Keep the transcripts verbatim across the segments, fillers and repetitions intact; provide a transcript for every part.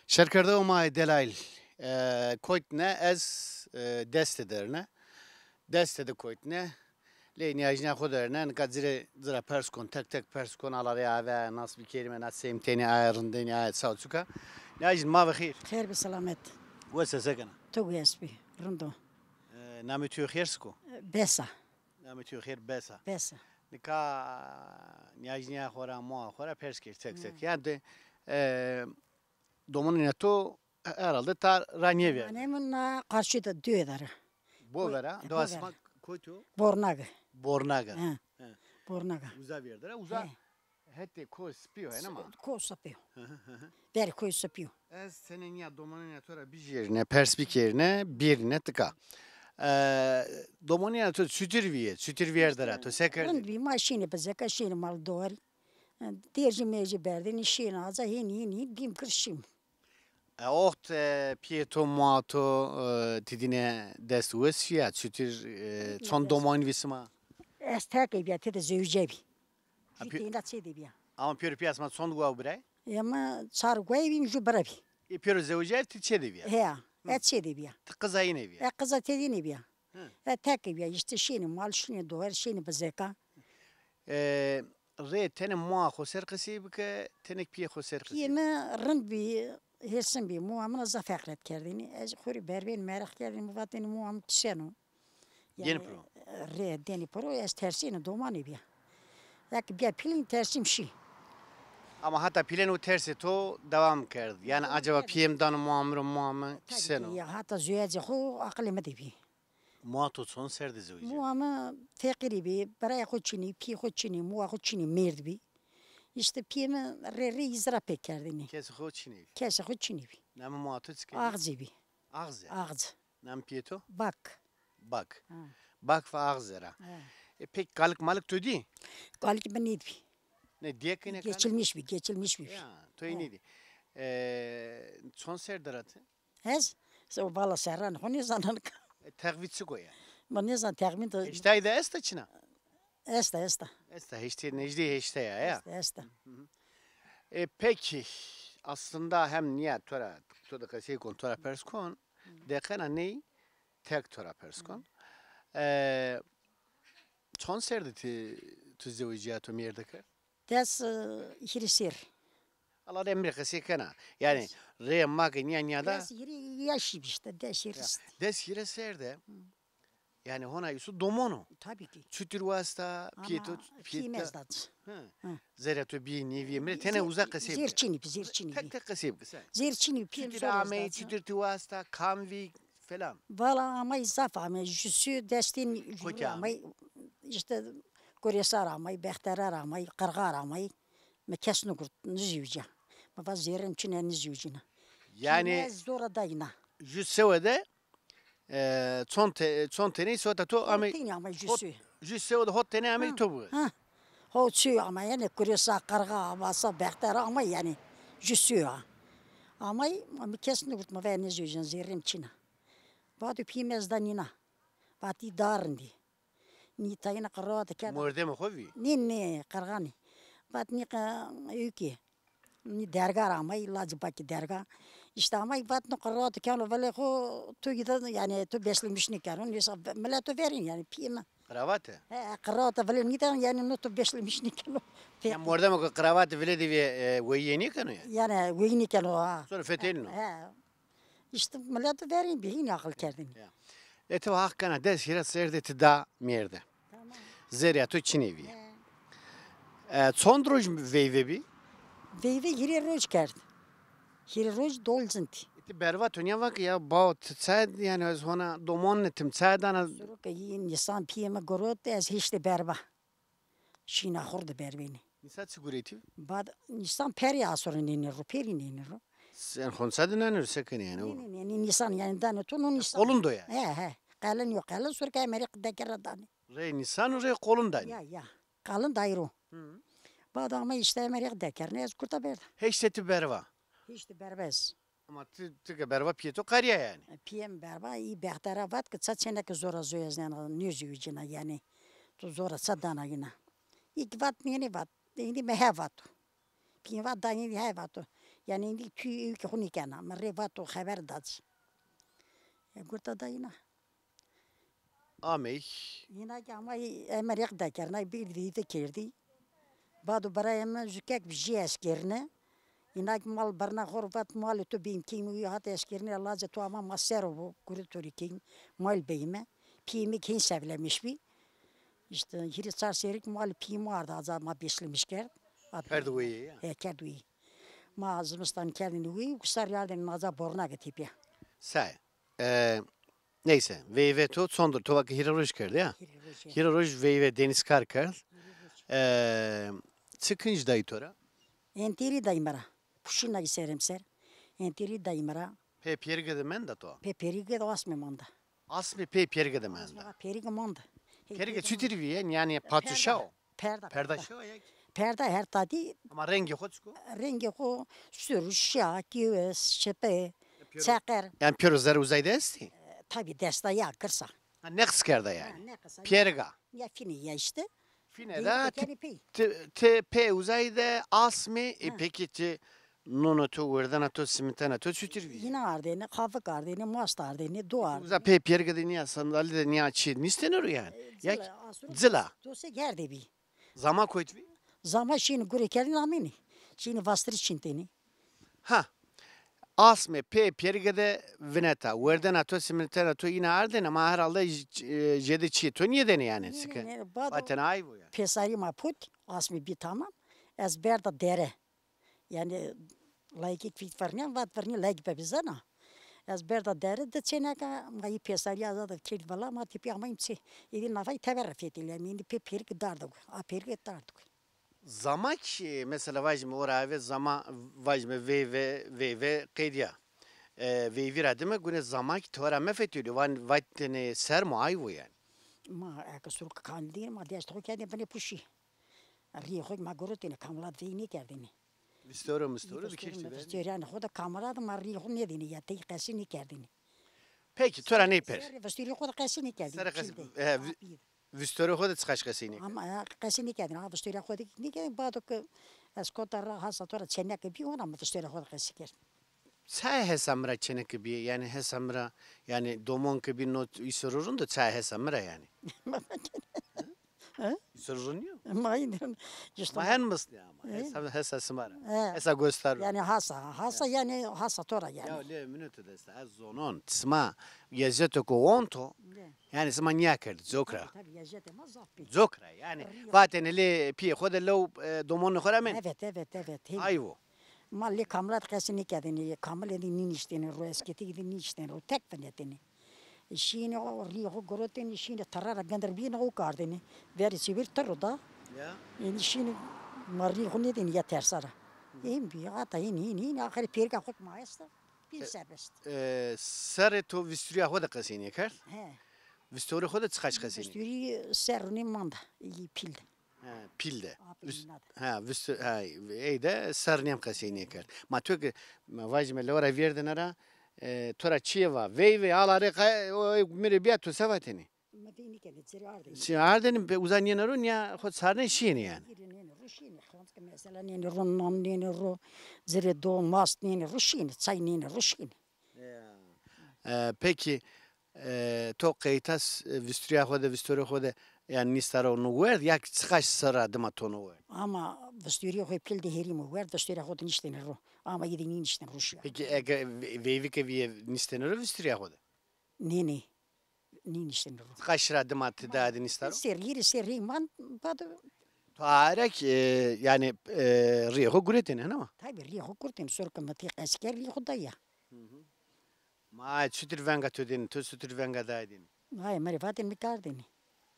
Şerkerdewa ma yê delayîl, e, koytne ez, e, deste derine. Deste de koytne. Lê nîyajîna xo derine. Nika ci rê, ci ra pers kon, tek tek pers kon, ala rê ave, nas bikerîme, na semtênî aye, rindênî aye, saw çuka. Nîyajîn, ma ve xêr. Xêr bi selamet. Wes e, se kena? To wes bî, rind o. E, namê to yo xêr siko? Besa. Namê to yo xêr, Besa. Besa. Nika nîyajîna xo ra, moa xo ra pers kerd tek tek. Ha. Yanî de, e, domonîna to herhalde ta ra nêverde. Domonê mi na qarşî de, dûye de ra. Bo vera, dewa sima koyt o? Bornage. Bornage. Ha. He. Bornage. Uza verde ra, uza. He. Hetê Ko Sipî yo, ene ma? Ko Sipî yo. Hı hı, hı hı. Verê Ko Sipî yo. Ez tenê nîya domonîna to ra bijêrîne, pers bikerîne, bêrîne tika. E, domonîna to çutir vîye, çutir verde ra, to se kerdê? Rind bî, ma şînê bizeka, şînê mal dowarî. Dercî mercî berdênî, şînê aca, hênî hênî bîm kir şîm. E, oxt, e, pîyê to, moa to, e, ti dîne dest wes şîya, çutir, e, çond domonî vî sima? Ez tekê bîya, tede zewicebî. Ha, jû pî-, teyna çê de bîya. Ama pêro pîya sima çond guwa û birayî? Ema çar guwayî bîm, jû bira bî. Ê pêro zewicayî, ti çê de bîya? Heya, ez çê de bîya. Ti qiza yîne bîya? E, qiza tedîne bîya. Hı. E, tekê bîya, îşte şînê mal, şînê dowarî, şînê bizeka. E, rê tenê moa xo ser qisey bike, tenê pîyê xo ser qisey bike. Pîyê mi rind bî, hêrsin bî, moa mi na zaf heqret kerdênî. Ez xo rê berbên meraq kerdênî, mi vatênî moa mi kiseno. Dênî piro? Rê dênî piro, ez tersêne domanê bîya. Eke bîya pîlên tersîm şî. Ama hata pîlên o tersê to dewam kerd. Yanî acaba pîyê mi dano moa mi ro, moa mi kiseno? Tabii ki, ya hata zûyecê xo aqilê mi de bî. Moa to çond ser de zewicîya? Moa mi feqîrî bî, birayê xo çinî, pîyê xo çinî, moa xo çinî, mêrd bî. Îşte pîyê mi rê rê îzira pê kerdênî. Kesê xo çinî bî? Kesê xo çinî bî. Namê moa to çik ê? Axcî bî. Axze? Axc. Namê pîyê to? Bak. Bak. Ha. Bak ve Axze ra. Ha. E, pek kalik malik to dî? Kalik mi nêdî bî. Ne, dîye ke ne kalik? Geçilmiş bî, geçilmiş bî. Ya, to yê nêdî. E, çond ser de ra ti? Ez? Se o vala serranê xo nêzanan ka. E, texvî çik o ya? Ma nêzan texmîn de. Heştay de esta çina? Esta, esta. Esta, heştê, nejdê heştay ya, ya. Esta, esta. Hı hı. E, peki, aslında hem nîya to ra, to de qesey kon, to ra pers kon, deqena ney tek to ra pers kon. E, çond ser de ti, tu zewicîya, to mêrde kerd? Des, e, hîrê ser. Allah rê emrê qesey kena. Yanî rê ma ke nîya nîya da. Des hîrê yaşî bî îşte, des hîrê. Ya, des hîrê ser de. Hı. Yanî hona îsu domon o. Tabii ki. Çutir wasta, pîyê to, pîyê mi ez da. Hı. Zerrê to bî, nêvîyê mi rê tenê uza qesey bike. Zêr çinî bî, zêr çinî bî. Tek tek qesey bike sen. Zêr çinî bî, pîyê mi zor ez da. Çutir amey, çutir ti wasta, kam vî, falan. Vala amay, zaf amay, jû sî destên jû amay, îşte Guresar amay, Bexterar amay, Qirxar amay. Mi kes nigurt, nizewicîya. Mi va zerrê mi çin e, nizewicîna. Yanî zora dayîna. Jû sewe de, e, çond te-, çond tenî sota to amey. Tenî amay jû sewe. Jû sewe de hot tenî amey to bi. Ha. Hot sewe amay, yanî Guresar, Qirxar, Abasa, Bexterar amay yanî jû sewe a. Amay, mi kes nigurt, mi va nizewicîna, zerrê mi çin a. Vato pîyê mi ez da nîna. Vatî da rindî. Nî tayîna qirxan de kerd. Mordemê xo vî? Nê, nê, qirxanî. Vat nî qe-, ewkî. Nî derga ra amay, lacî bakî derga. Îşte amay vat no qirxan de keno velê xo, to gîda, yanî to beslemiş nêkeno. Nêsa milet to verên yanî pîyê mi. Qiravat e? He, qiravat e, velê nîda, yanî no to beslemiş nêkeno. Ya mordemo ke qiravat e, velê de vê, e, weyîye nêkeno ya? Yanî weyî nêkeno ha. Sonra fetelîno. He. Îşte milet verên bî, hînî aqil kerdênî. Ya. E, ti haq kena des hîrê ser de ti da mêrde. Tamam. Zerrîya to çinê vî. He. E, çond roj veyve bî? Veyve hîrê roj kerd. Hîrê roj dol zintî. E, ti berva to nîya va ke ya bao ti çaye, yanî ez hona domonîne tim çaye dana. Soro ke yî nîsan pîyê mi girot, ez hêştê berva. Şîna xo de berbenî. Nîsan çi guretî? Bad nîsan perî asore nênî ro, perî nênî ro. Sen xonsa de nanî ro, se kenî yanî? Nê, nê, nê, nê, nîsan yanî danê to no nîsan. Qolin do yanî? He, he. Qelin yo, qelin, sor ke merî deke ra danê. Rê nîsan û rê qolin danî. Ya, ya. Qelin dayî ro. Hı. Bad ama îşte merî dekernê, ez kurta berda. Hêştê ti berva? Hêştê berva ez. Ama ti, ti ke berva pîyê to qerîya yanî. E, pîyê mi berva, î Bextera vat ke ça çêneke zora zoyezena, nêzewicîna yanî. To zora ça dana yîna. Î ki vat nê, nê vat. Êndî mi he vato. Pîyê vat da êndî he vato. Yanî îndî tu ewkê xo nêkena. Mi rê vato xeber da ci. E, gurta da îna. Amey. Îna ki ama emerî qede kerdîna, bîrdî de kerdî. Bado birayê mi jû kek bi jî eskerîne. Îna ki mal birna xo ro vat, malê to bîn keyî mi wî hat eskerîne, lacê to ama ma ser o bo, gurê to rê keyî mal beyîme. Pîyê mi keyî sevlemiş bî. Îşte hîrê çar serrî ki malê pîyê mi arda, aza ma beslemiş kerd. Kerd weyî ya. He, kerd weyî. Ma zimistan kerdîne weyî, wisar yardêne naza borna ke tepîya. Say. E, neyse, veyve to çond, to vake hîrê roj kerd ya. Hîrê roj, ya. Hîrê roj veyve denizkar kerd. Hîrê roj. E, çi kinc dayî to ra? Enterî dayî mi ra. Puşîna ki serê mi ser. Enterî dayî mi ra. Pê pêrige de menda to? Pê pêrige de asmê manda. Asmê pê pêrige de menda. Asmê pêrige manda. Pêrige çutir vîye? Yanî padişah o? Perda, perda. Perda şewa ya ki? Perda her tadî. Ama rengê xo çik o? Rengê xo sur, şiya, kewes, çepe, çeqer. Yanî pêro zerre uzay de estî? E, tabî desta ya, kirsa. Ha, neqis kerda yanî. Ha, neqis. Pêrga. Ya fînê ya îşte. Fînê de ti, ti pê uzay de asmê, e, peki ti nonê to, werdena to, simitena to çutir vîye? Îna ardêne, qafik ardêne, mast ardêne, do ardêne. Uza pê pêrge de nîya, sandalî de nîya çi nîstêne ro yanî? E, ya cila, asur cila. Dose gerde bî. Zama kotî vî? Zama şînî gure kerdîn amênî. Şînî vastirî çîntênî. Ha. Asmê pê pêrige de vineta, werdena to, simitena to îna ardêne, ma herhalde j-, j-, jêde çîyê to nêdêne yanî. Nê, nê, nê, bado vatena ayv o yanî. Pêsarî ma put, asmê bî tamam. Ez berda dere. Yanî layikî ki vît vernîyan, vat vernî layikî bebî zana. Ez berda dere di çêneka, ma yî pêsarîya zade kerd vila, ma tepîya amayîm çê. Êdî navay teber ra fetêlîyayîm, êndî pê pêrik dardo gu. A pêrik dardo gu. Zama ki mesela vajîme ora eve zama vajîme veyve, veyve qedîya. E, veyvî ra dime gune zama ki to ra mefetêlîyo, van vatêne serm o, ayv o yanî. Ma eke suruk kanî dîn, ma dest xo kerdîn binê puşî. Rîyê xo ma gurotêne, kamila de veyî nêkerdêne. Vistoro mistoro bikeştî ver. Vistoro, vistoro, yanî xo de kamera de ma rîyê xo nêdîne ya, tey qesî nêkerdêne. Peki, to ra ney per. Serê vistorî xo de qesî nêkerdêne. Serê qesî, he, vi-, vistorê xo de çiqaş qesî nêkerdêne? Ama, e, qesî nêkerdêne. Ha, vistorîya xo de nêkerdêne. Bado ke ez kota ra hasa to ra çêneke bî, ona mi vistorîya xo de qesî kerd. Çayê hesa mi ra çêneke bîye, yanî hesa mi ra, yanî domon ke bî no îsoro rind o, çayê hesa mi ra yanî. He? Îsoro rind nîyo? Ma îndî, îşte ma hen misnî ama. He? Hesa, hesa sima ra. He. Hesa gostar ra. Yanî hasa, hasa yanî hasa to ra yanî. Ya lê mino to desta, ez zonon. Sima yezeto ke onto, yanî sima nîya kerdî, cok ra. Tabii, tabii, yezete ma zaf bî. Cok ra, yanî vatêne lê pîyê xo de lew, e, domonê xo ra men. Evet, evet, evet. Ayv o. Ma lê kamila de qesî nêkerdêne, kamilê de nîniştêne ro, esketî de nîniştêne ro, tek vinetêne. Şînê o rîyê xo gurotêne, şînê tire ra gindir bîne, o kardêne. Verê çêverî tir o da. Ya. Êndî şînê ma rîyê xo nêdêne ya tersa ra. Hên bî, hata hên, hên, hên, axirê pêrika xo ki ma esta, bî serbest. E, serê to vistorîya xo de qesey nêkerd? He. Vistorê xo de çiqaş qesey nêkerd? Vistorî ser rûnê manda, pîl de. He, pîl de. Apê îna de. He, vist-, he, ey de ser nêm qesey nêkerd. Ma to ke, ma vajîme lewra vêrdêne ra, e, to ra çîyê va, veyvê, ala rê qe-, o, o, mi rê bîya, to se vatênî? Mi veyî nêkerdêne, ci rê ardêne. Ci ardêne, be uza nêne ro, nîya xo sarnê şîyêne yanî. Ci rê nêne ro şîyêne, xans ke mesela nêne ro, nan nêne ro, ci rê do, mast nêne ro şîyêne, çay nêne ro şîyêne. Ya. E, peki, e, to qeyta s-, e, vistorîya xo de, vistorê xo de, yanî nîsta ro no werd, ya ki çiqaş serra dima to no werd? Ama vistorîya xo pîl de herîme werd, vistorîya xo de nîştêne ro. Ama îdî nînîştêne ro şîya. Peki, eke ve-, veyvike vîye nîstêne ro vistorîya xo de? Nê, nê. Nînîştêne ro. Çiqaş ra dima ti dayê de nîsta ro? Serrî, hîrê serrî man, bado. To arek, e, yanî, e, rîyê xo guretêne, hena ma? Tabî, rîyê xo guretêne. Sor ke mi tey qesî kerd, rîyê xo daya. Hı hı. Ma çutir venga to dêne, to çutir venga dayê dêne? Ay, mi rê vatêne, mi kar dêne.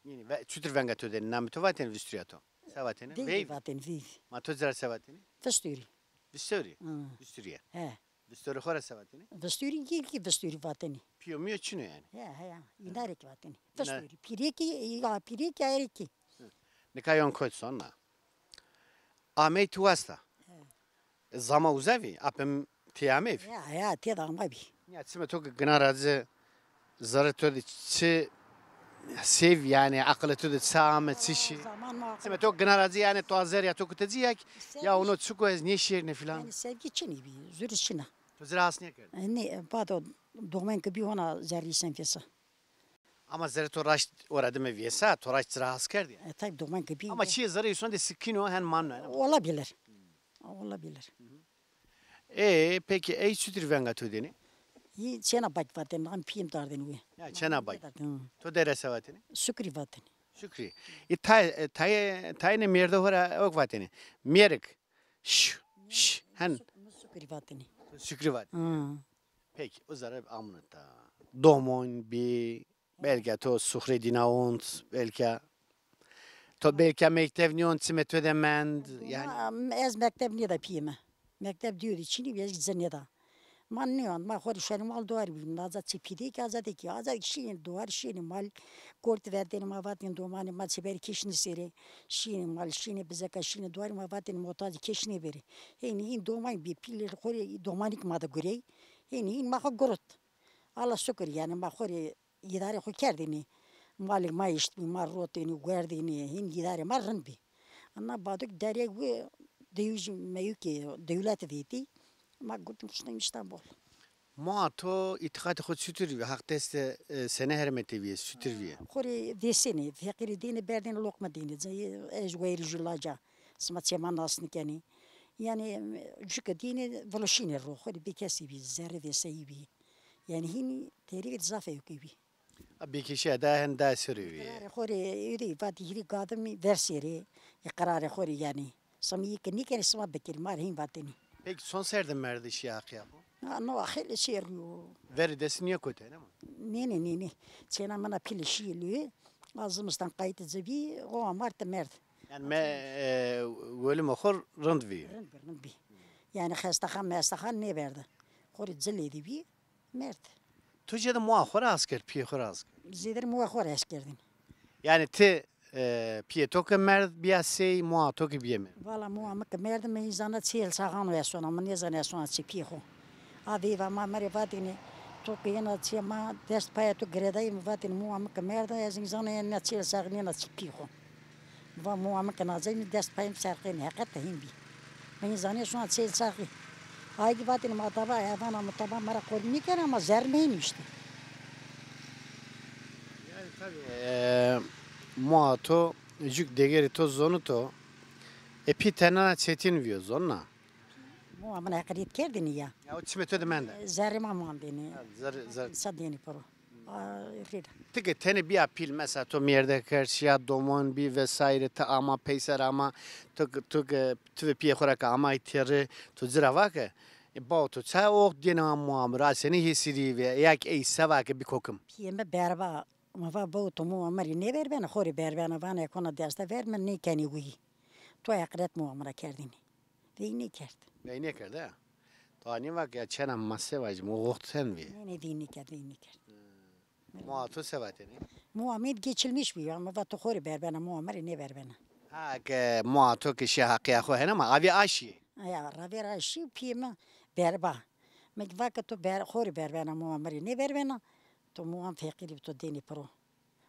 Nî, nî, ve-, çutir venga to dêne, namê to vatêne vistorîya to? Se vatêne? Veyvî. Veyvî vatêne, veyvî. Ma to ci ra se vatêne? Vistorî. Vistorî? Hı. Vistorî ya. He. Vistorê xo ra se vatêne? Vistorî, kî, kî vistorî vatêne. Pîyo mîyo çin o yanî? He, he, ya. Îna rê kî vatêne. Vistorî. Pîrê kî, ya pîrê kî, ayrê kî. Hı. Nika yon kot sona. Amey ti wasta. He. Zama uza vî, apê mi tê amey vî. Ya, ya, têde ama bî. Ya, çimê to ke gina ra ci zerrê to de çi Sev, yanî aqilê to de çi ame, çi şî? Zaman ma... Sime to gina ra ci, yanî to zerrîya to kute ci ya ki, ya ono çik o, ez nêşêrîne filan. Yanî sevgi çinî bî, zurî çin a. To ci ra has nêkerd? E, nê, bado domen ke bî hona zerrî sen vêsa. Ama zerrê to raşt ora dime vêsa, to raşt ci ra has kerdî. E, tabî domen ke bî. Ama çîyê zerrê îson de sikîn o, hen manno. Olabilir. Olabilir. E, peki ey çutir venga to dêne? Yî çêna bak vatêne, am pîyê mi dardêne wê. Ya, çêna bak. Dardêne, hı. To dere se vatêne? Şukrî vatêne. Şukrî. E, tay, e, tay, tayêne mêrde ho ra ok vatêne. Mêrik. Ş, ş, hen. Şuk-, mi Şukrî vatêne. To Şukrî vatêne. Hı. Peki, o zere amune ta. Domon bî, belka to suxrê dîna ont, belka to belka mekteb nîyont, çimê to de mend, yanî. Ma, ez mekteb nêda pîyê mi. Mekteb dîyo de çinî bî, ez ci nêda. Ma nîyont, ma xo rê şenî mal duar bî. Aza çi pîdê ki, aza de ki, aza şînî duar, şînî mal, kort verdêne ma vatêne domanê ma çêberî kêş nêsêrê. Şînî mal, şînî bizeka, şînî duar, ma vatêne motacî kêş nêbêrê. Hênî hîn doman bî, pîlê xo rê domanî ki ma de gurey. Hênî hîn ma xo gurot. Ala şukir, yanî ma xo rê îdarê xo kerdêne. Malê ma eştbî, ma rotêne, werdêne, hîn îdarê ma rind bî. Ana bado ki derya wi dewij meyûkê dewlet vêtî, ma gurtî ruşnayîme Îstanbul. Moa to, îtîqatê xo çutir vî? Haq dest de, e, sene hermetê vîye, çutir vîye? Xo rê vêsêne, feqîrî dêne, berdêne loqme dêne. Ez weyrî jû laca, sima çê ma nas nêkenê. Yanî, jû ke dêne, vilo şîne ro, xo rê bêkesî bî, zerrê vêseyî bî. Yanî hînî terîvê de zaf ewkê bî. A bêkêşîya da hen da serê wî. Qirarê xo rê êdî vatî hîrê gadimî ver sêrê. Ê qirarê xo rê yanî. Sima yê ke nêkenê sima bikerî, ma rê hîn vatênî. Peki çond ser de merde şîya heqîya xo? Ha, no xeylê serrî yo. Verê dest nîya kotene ma? Nê, nê, nê, nê. Çêna mina pîle şîyê lûyê. A zimistan qaytê ci bî, o amarte merd. Yanî me, e, welime xo rind vî. Rind bî, rind bî. Yanî xestaxan mestaxan nêberde. Xo rê cilê de bî. Merd. To cêde moa xo ra hes kerd, pîyê xo ra hes kerd? Zêder moa xo ra hes kerdin. Yanî ti, e, pîyê to ke merd bîya sey, moa to ke bîye merd? Vala moa mi ke merd, mi hîn zana çêl saxan o esona, mi nêzana esona çê pîyê xo. A veyva ma mi rê vatêne, to ke yena çê ma dest paya to girêdayî, mi vatêne moa mi ke merd a, ez hîn zana yena çêl saxî nêna çê pîyê xo. Va moa mi ke nacay mi dest payê mi serqêne, heqet de hîn bî. Mi hîn zanê şona çêl saxî. Aydî vatêne ma taba, evana mi taba, ma ra qorî nêkena, ama zerrê mi hîn îşte. Yanî tabî, e, moa to, jûk degerê to zonito, e, pî tenena çetin vîyo, zonna? Moa mi na heqîret kerdêne ya. Ya o çimê to de mende? Zerrê ma mandêne. Ha, zerrê, zerrê. Sa dêne piro. A, rê de. Ti ke tenê bîya pîl, mesela to mêrde kerd, şîya domon bî vesaire, ti ama peyser ama, to, to ke, ti ve pîyê xo ra ke amay têrê, to ci ra va ke, e, bawo to ça oxt dêne a moa mi ra, senî hêsirî ve, ya ki ey se va ke bikokim? Pîyê mi berba, mi va bawo to moa mi rê nêberbena, xo rê berbena, vana eko na desta ver mi nêkenê wî. To heqîret moa mi ra kerdêne. Vey nêkerd. Vey nêkerd, ha? To a nêva ke ya çêna ma se vajîme, o wext sen vî? Nê, nê, vey nêkerd, vey nêkerd. Moa to se vatêne? Moa mi geçilmiş bî ya, mi va to xo rê berbena, moa mi rê nêberbena. Ha, ke moa to ke şî heqîya xo hene ma, avê a şî? Ya, ravêr a şî, pîyê mi berba. Mi va ke to ber-, xo rê berbena, moa mi rê nêberbena, to moa mi feqîrî bî, to dênê piro.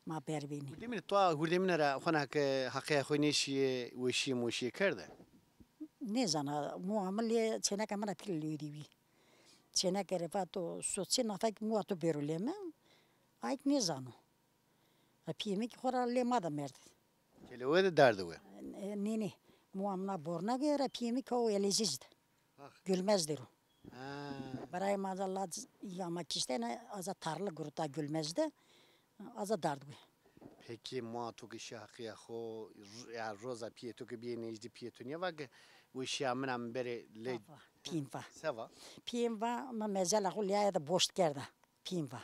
Ma berbênî. Hurdemîne, to hurdemîne ra hona ke heqîya xo nêşîyê, weşîye moşîye kerde? Nêzana, moa mi lê çêneka mi ra pîl lewidî bî. Çêneke rê vato, so çê nafa ki moa to bêro lê mi? Ay ki nêzano. Ra pîyê mi ki xo ra lê ma de merd. Kelewe de dardi we? E, nê, nê. Moa mi na bornage ra pîyê mi ki o Elezîz de. Gülmez der o. Ha. Birayê ma za lac ya ma kiştene, aza tarlı guruta Gülmez de, aza dard we. Peki moa to ke şî heqîya xo, r-, ya roza pîyê to ke bîyê nêjdî pîyê to nêva ke weşîya min a, mi berê lê... Pîyê mi va. Se va? Pîyê mi va, mi mezela xo lêya de boşt kerda. Pîyê mi va.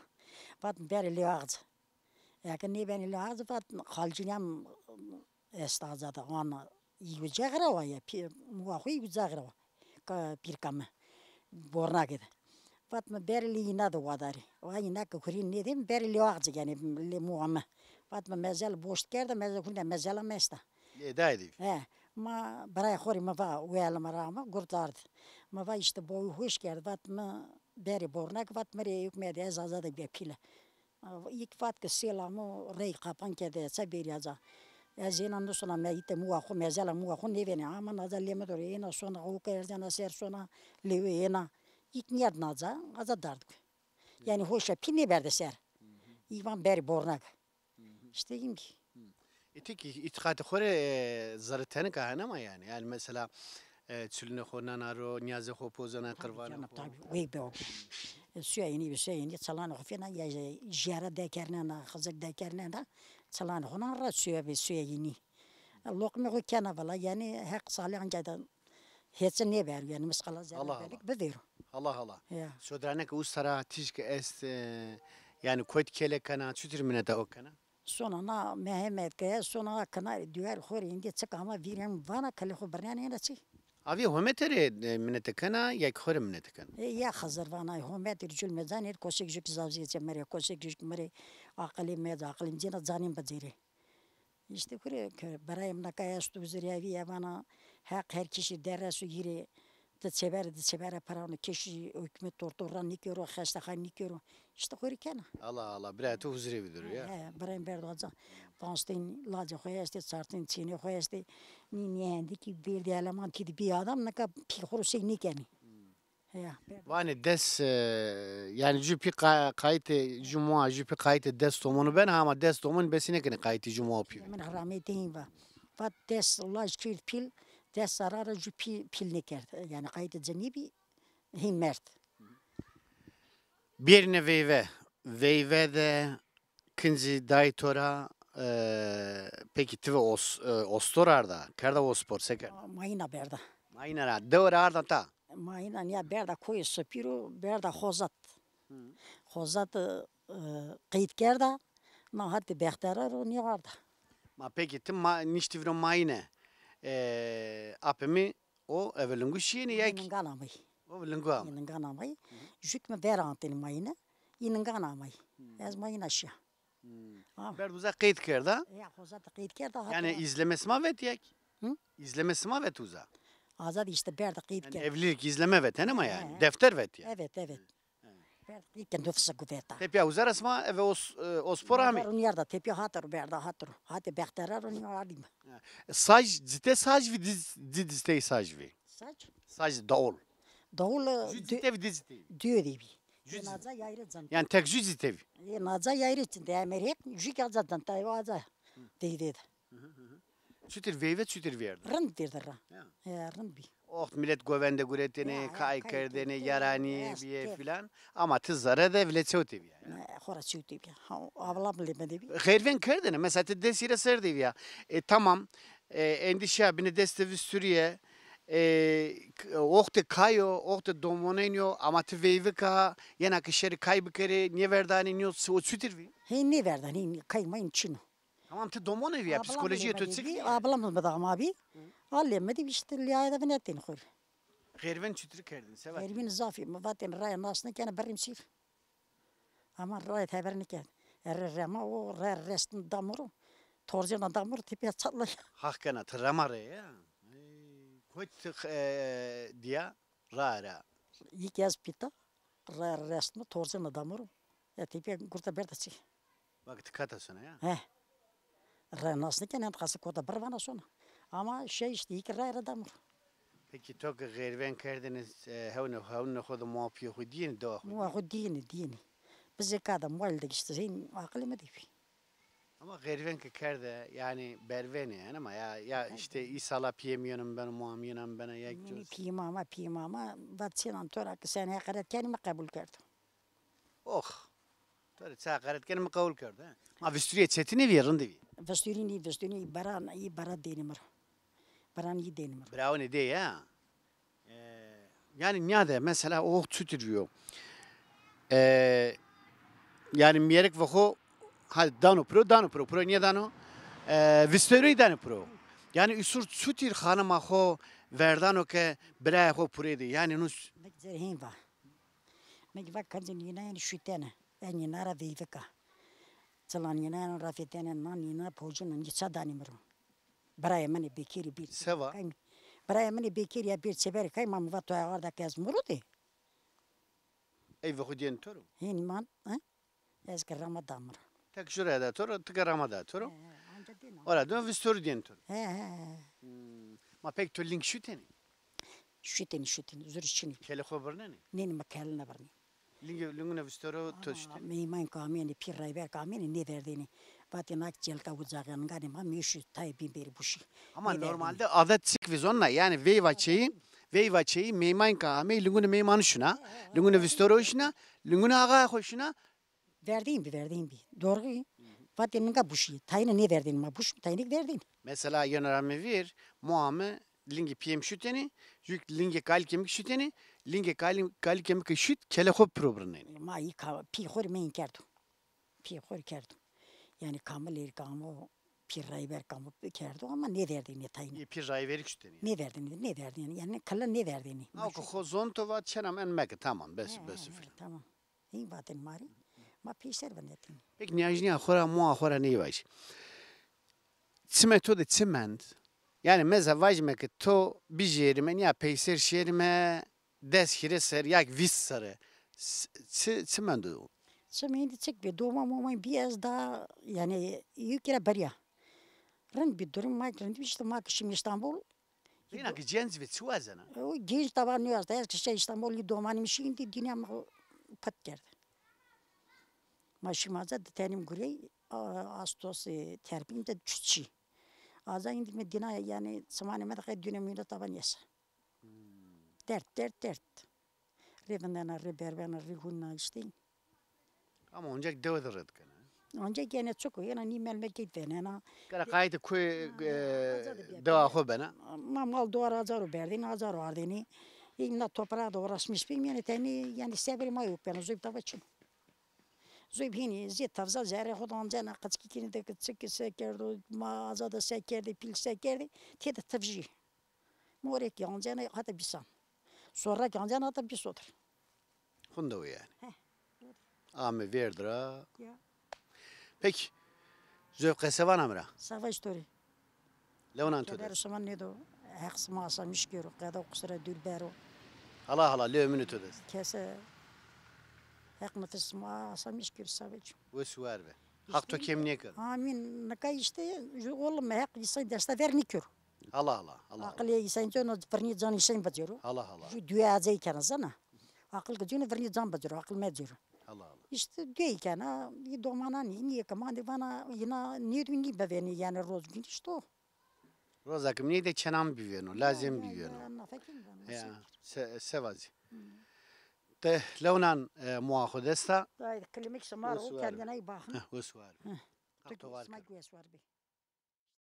Vat mi berê lê axc. Eke nêbenî lê axc, vat xalcînîya mi esta aza de, ana î uca xira wa ya, pî-, moa xo î uca xira wa. Ka pîrka mi, bornage de. Vat mi berê lê îna de wadarî. Wa îna ke hurîn nêdê, mi berê lê axc, yanî lê moa mi. Vat mi mezel boşt kerda, mezel hunda mezela mi esta. Lê dayê dî. He, ma birayê xo rê mi va, welime ra ama, gurtard. Mi va îşte bawî hoş kerd, vat mi berê bornage, vat mi rê ewk mede, ez aza de bîya pîle. Îk vat ke sêlamo rey qapan kerde, ça bêrî aca. Ez êna nusona meyîte muwa xo, mezela muwa xo nêvênê. Ama naca lê mi doro êna sona, oka erzena ser sona, lêwe êna. Îk nîyerd naca, aca dard ku. Yanî hoşa pî nêberde ser. Îk van berî bornag. Îşte îmkî. Îtî kî îtîqatê xo rê, e, zerrê tenika hene ma yanî. Yanî mesela, e, çilûnê xo nana ro, nîyazê xo pozena, qirvanê xo. Tabî, wey be o. E, suya yînî, suya yînî, çalanê xo fêna, ya jîyara dekernena, xizir dekernena, çalanê xo nan ra suya be, suya yînî. E, loqmê xo kena vila, yanî heq salê anca da hêçi nêbero, yanî misqala zerre belik bivêro. Allah Allah. Ya. Sodraneke usta ra tîj ke est, e, yanî kotî kele kena, çutir mineta o kena? Sona na Mehmet ke, sona na kinarê dîwarê xo rê êndî çik ama vîrên vana kelê xo birnenê êna çî. Avê homete rê, e, minete kena, ya kî xo rê minete kena? E, ya Xizir vana, homete rê culme canê rê kosek jûk zazîye çê mi rê, kosek jûk mi rê, aqilê mi, aqilê mi cêna canê mi bicêrê. Îşte xo rê ke birayê mi naka esto huzurî evî, ya vana Heq her kesî derres û hîrê di çêber, di çêber perano, kesî hukmet tortor ra nîkero, xestexane nîkero. Îşte xo rê kena. Allah Allah, birayê to huzurê bidiro ya. He, birayê mi berdo aca. Panc tîn lacê xo estê, çar tîn çênê xo estê. Nî nêhendî kî bêrdî eleman tî di bî adam, nika pîl xo ro sey nêkenî. Ya, berdo. Vanê des, e, yanî jû pî qa-, qayîtê jû moa, jû pî qayîtê des tomonu bena, ama des tomon besî nêkenê qayîtê jû moa pî. Min hirametê hîn va. Vat des laj kerd pîl, des serra ra jû pî pîl nêkerd. Yanî qayîtê ci nêbî, hîn merd. Bêrîne veyve. Veyve de kincî dayî to ra, e, pekî ti ve os-, e, ostor arda, kerda ospor, se kerda? Mayîna berda. Mayîna ra, dewe ra arda ta? Mayîna nîya berda koyê Sipî ro, berda Xozat. Xozat, e, qeyd kerda, na hatê Bextera ro nîya arda. Ma pekî ti ma-, niştî viro mayîne, e, apê mi o eve lingu şîyêne ya kî? Ningan amay. O lingu amay. Ningan amay. Jûk mi ver antêne mayîne, î ningan amay. Ez mayîna şîya. Berdo uza qeyd kerda? Ya, Xozat qeyd kerda, hatira. Yanî îzleme sima vet ya kî? Îzleme sima vet uza? Azad îşte berda qeyd kerda. Yanî evlîlik îzleme vet hene ma yanî. Defter vet ya. Evet, evet. Berda qeyd kerda, nufsa guverta. Tepîya uza ra sima eve os-, e, ospor amê? Ro nîyarda, tepîya hatiro berda, hatiro. Hatê Bextera ro nîyardîme. Saj, citê saj vî, di, di citey saj vî? Sac? Sac, daul. Daul, e, jû citê vî, di citê vî? Dîyo de bî. Jû citê. Naca yayre cin. Yanî tek jû citê vî? Ê, naca yayre cin de, emerek jû kî aca cin, tay aca. Veyve de. Çutir veyve, çutir vêrda? Rind vêrda ra. Ya. E, rind bî. Oxt milet govende guretêne, kay kerdêne, yaranîye bîye filan. Ama ti zere de vile çewtê bîya ya. Ne, xora çewtê bîya. Ha, ablam lê mi de bî. Xeyrveng kerdêne, mesela ti desî ra ser de bîya. E, tamam. E, endî şiya binê destê visturîye, e, k-, oxtê kay o, oxtê domonênî yo, ama ti veyvik a, yena ke şerî kay bikerê, nêverdanê nîyo, o çutir vî? Hê nêverdan, hê nê-, kay may çin o. Tamam, ti domonê vîya, psîkolojîyê to çik vîya? Ablam mi de ama bî. Alê mi de îşte lîyaya de vinetên xo rê. Xeyrveng çutir kerdin, se vatên? Xeyrveng zafî, mi vatên raya nas nêkena, birîm sîr. Ama raya teber nêkerd. Erê rema o, raya restîn da mi ro. Torcêna da mi ro, tepîya çatlay. Haq kena, ti rema rê ya. Ey, kotî ti, e, dîya raya ra? Yî kî ez pîta, raya restîn, torcêna da mi ro. Ya tepîya gurta berda çî. Bak, ti kata sona ya? He. Raya nas nêkena, qasê kota birr vana sona. Ama şey îşte, yî kî raya ra da mi ro. Pekî to ke xeyrveng kerdêne, e, hewnê, hewnê xo de moa pîyê xo dîyêne, dewa xo? Moa xo dîyêne, dîyêne. Bizê ka de mobaîl de îşte, hên aqilê mi de bî. Ama xeyrveng ke kerde, yanî bervenê, hene ma ya, ya îşte îsala pîyê mi yeno mi beno, moa mi yeno mi beno, ya kî. Pîyê mi ama, pîyê mi ama, vat çênan to ra ke senê heqeret kenî, mi qebul kerdo. Ox. To rê ça haqaret kenê, mi qewul kerdo, he. Ma visturîye çetinî vîye, rindî vîye? Visturî nî, visturî nî, bara, î bara dênê mi ro. Baran î dênê mi ro. Birawinê dê ya. E, yanî nîyade mesela o çutir vîyo? E, yanî mîyerik ve xo, ha, dano piro, dano piro, piro nîyedano. E, visturî danê piro. Yanî usur çutir xanima xo verdano ke birayê xo purê dê. Yanî nus. Mek zerhîn va. Mi kî va kincê nînayan şutene. E nîna ra veyvik a. Çila nînayan ra fêtene, na nîna pocin a, nî ça danî mi ro. Birayê min ê bêkêrî bêr. Se va? Kay mi-, birayê min ê bêkêrî ya bêr çêberê kay ma, mi va to arda ke ez mi ro de. Ey ve xo dîyen to ro? Hênî man, he? Ez ke rama da mi ra. Tek jû ra da to ro, ti ke rama da to ro. He, he, anca dêna. Ora dûn vistorû dên to ro. He, he, he. Hmm. Ma pek to ling şutênî? Şutênî, şutênî. Zûrî çinî. Kelê xo birnenî? Nênî, ma kelî nêbirnî. Lingê, lingûne vistorû to şutênî? Meyman ke amênî, pîr rayber ke amênî, nêverdênî. Vatênî na ke celka uca xeninganê ma, mêşû tayê bîn bêrî buşî. Ama normalde adet çik vî zonna, yanî veyva çeyî, veyva çeyî meyman ke amey, lingûne meymanû şuna, lingûne vistorû şuna, lingûne axaya xo şuna. Verdên bî, verdên bî. Dorxî. Vatê ninga buşî. Tayîne nêverdênî ma. Buşî, tayîne verdênî. Mesela yeno ra mi vîr, moa mi lingê pîyê mi şutênî, jû lingê kalikê mi kî şutênî, lingê kal-, kalikê mi kî şut, kelê xo piro birnenî. Ma î ka-, pî xo rê meyn kerdo. Pî xo rê kerdo. Yanî kamilê rê kamo, pîr rayber kamo kerdo ama nêverdênî tayîne. Ê pîr rayberî kî şutênî? Nêverdênî, nêverdênî. Yanî kila nêverdênî. Aw ke xo zon to vat çena mi en meke, tamam, bes, bes filan. He, he, tamam. Hîn vatên ma rê. Ma peyser vinetîn. Peki nîyajnîya xo ra, moa xo ra ney vajî. Çimê to de çi mend? Yanî mesela vajîme ke to bijêrîme, nîya peyser şêrîme des hîrê serrî ya kî vîst serrî. Çi, çi mendo? Çimê êndî çik bî, doma moma bî ez da, yanî yewkî ra berîya. Rind bî durum, ma kî rind bî, îşte ma kî şîme Îstanbul. Reyna ke genc ve çi wazena? O genc taba nêwazena. Ez ke şîya Îstanbul, î domanê mi şî êndî, dînya mi pit kerde. Ma şîme aca, di tenî mi gurey, a, astos, e, terbîn de çut şî. Aca êndî mi dîna, yanî çimanê mi de qey dûne mîna taba nêsa. Dert, dert, dert. Rê vindena, rê bervena, rê hûnna îşte. Ama oncak dewe de red kena. Oncak gene çik o, yena nî melmekê de nena. Kara qayîtê koyê, e, dewa xo bena. Ma mal dewar aca ro berdênî, aca ro ardênî. Îna toprağa da uğraşmış bîm, yanî tenî, yanî sebrê ma yok bena, zoy taba çin o. Zoy hînî, zê tevza zerrê xo de ancena, qeçkî kînî de ke çik se kerdo, ma aca de se kerdê, pîl se kerdê, tê de tevjî. Morê kî ancena hata bîsan. Sorra kî ancena hata bîsodir. Xunde o yanî. Heh. Ame vêrd ra. Ya. Peki. Zof qese vana mi ra. Savaş to rê. Lew nan to dest. Keder şima nêdo. Heq sima asamîş kero. Qeda qusura dûr bero. Hala hala, lê eminê to dest. Kese Heq nifis sima asamîş kero, savaş. Wes û war be. Haq to kêm nêkero. Amîn. Nika îşte, ju oğlum Heq îsay desta ver nêkero. Hala hala, hala hala. Aqilê îsay ceno, virnî can îsay bicero. Hala hala. Ju duye acey kena zana. Aqil ke ceno virnî can bicero, aqil mecero. Hala hala. Îşte duye kena, î domanan, î nîye ke mande vana, îna nêdû nî bivênî, yanî roz gün îşte o. Roza ke mi nêdê çenan bivêno, lazem bivêno. Ya, ya, ya, nafekin vano, ya, se, se vazî. Te lewnan, e, moa xo desta. Ay, kilimik sima ro, kendine iyi bakın. Heh, wes war. Heh. Haq to war kero. Sima wes war be.